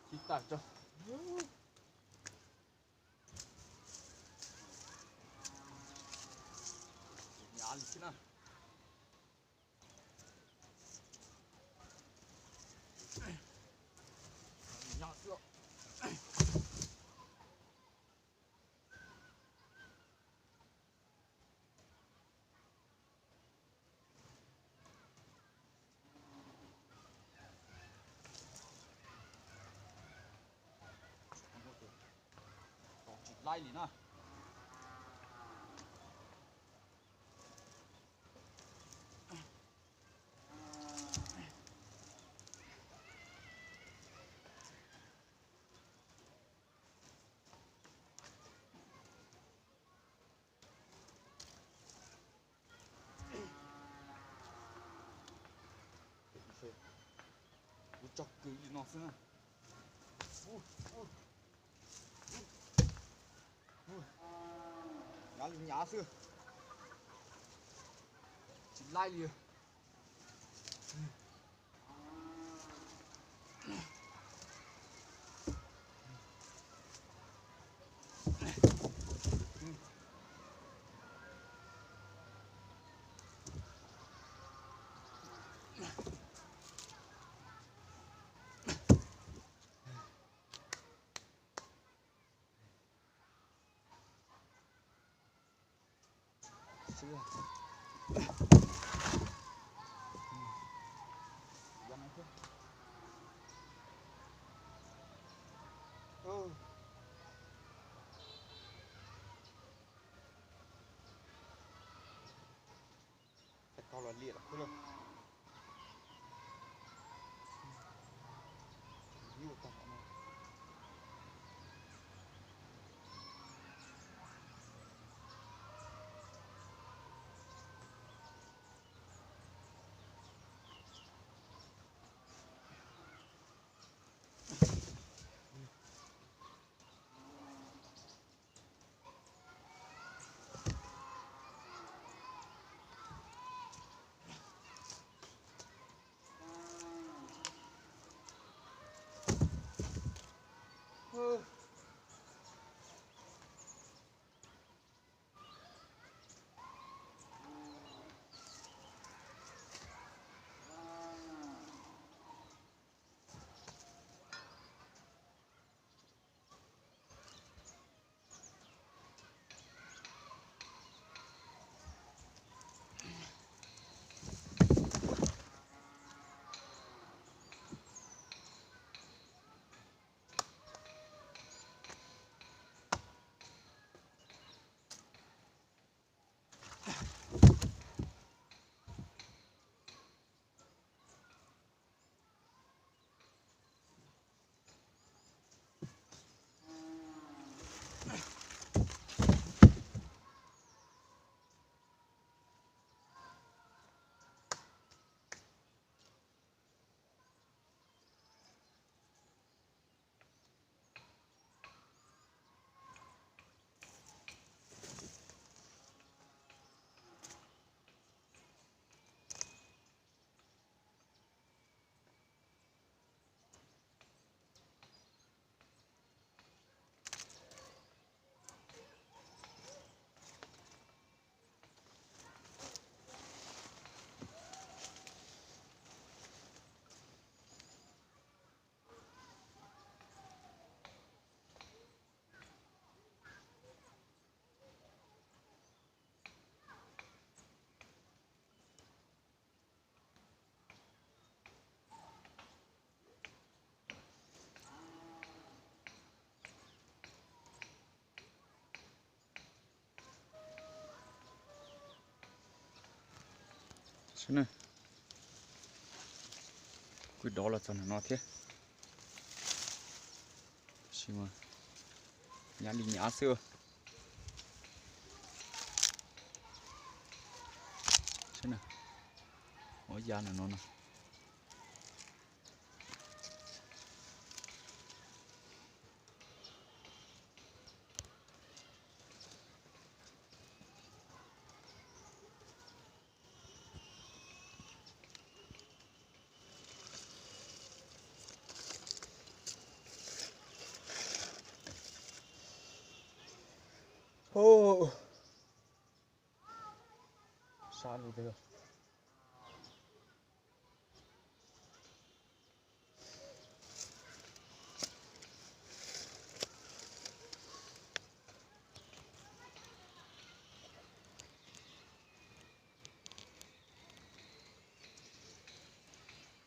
Tib tag tso. Hnyav li thiab na. Hnyav xwb. Tsis laib li na. Kuv tso kwv li no xwb na. Hnyav li hnyav xwb. Tsis laib li. Tag koj los liam los xwb lauj. Nyuj tag no. Sawv daws, kuj dov los txog ntawm no thiab. Tab sis mas nyav li nyav xwb. Sawv daws, ua ya ntawm no no. Ub, sab lug tiag.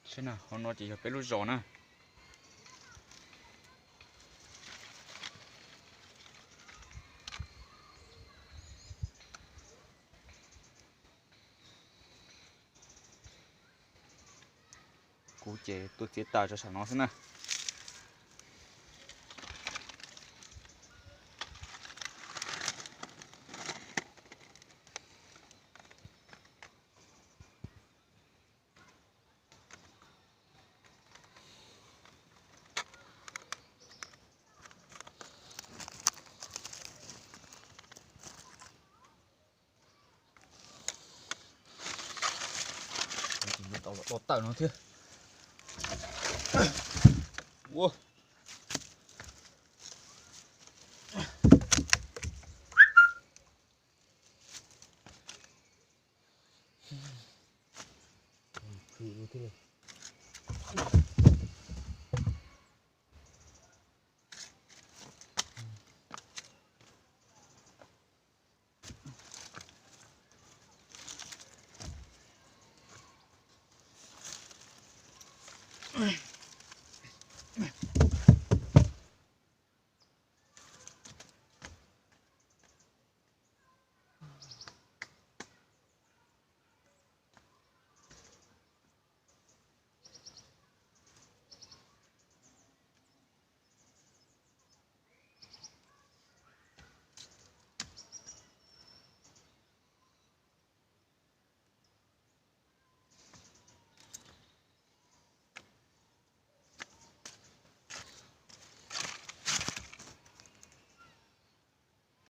Saib na, hauv no ces yog peb lub zos na. Kuv ces tuaj txiav taws rau saum no xwb na. Tau tawm no thiab. Ua.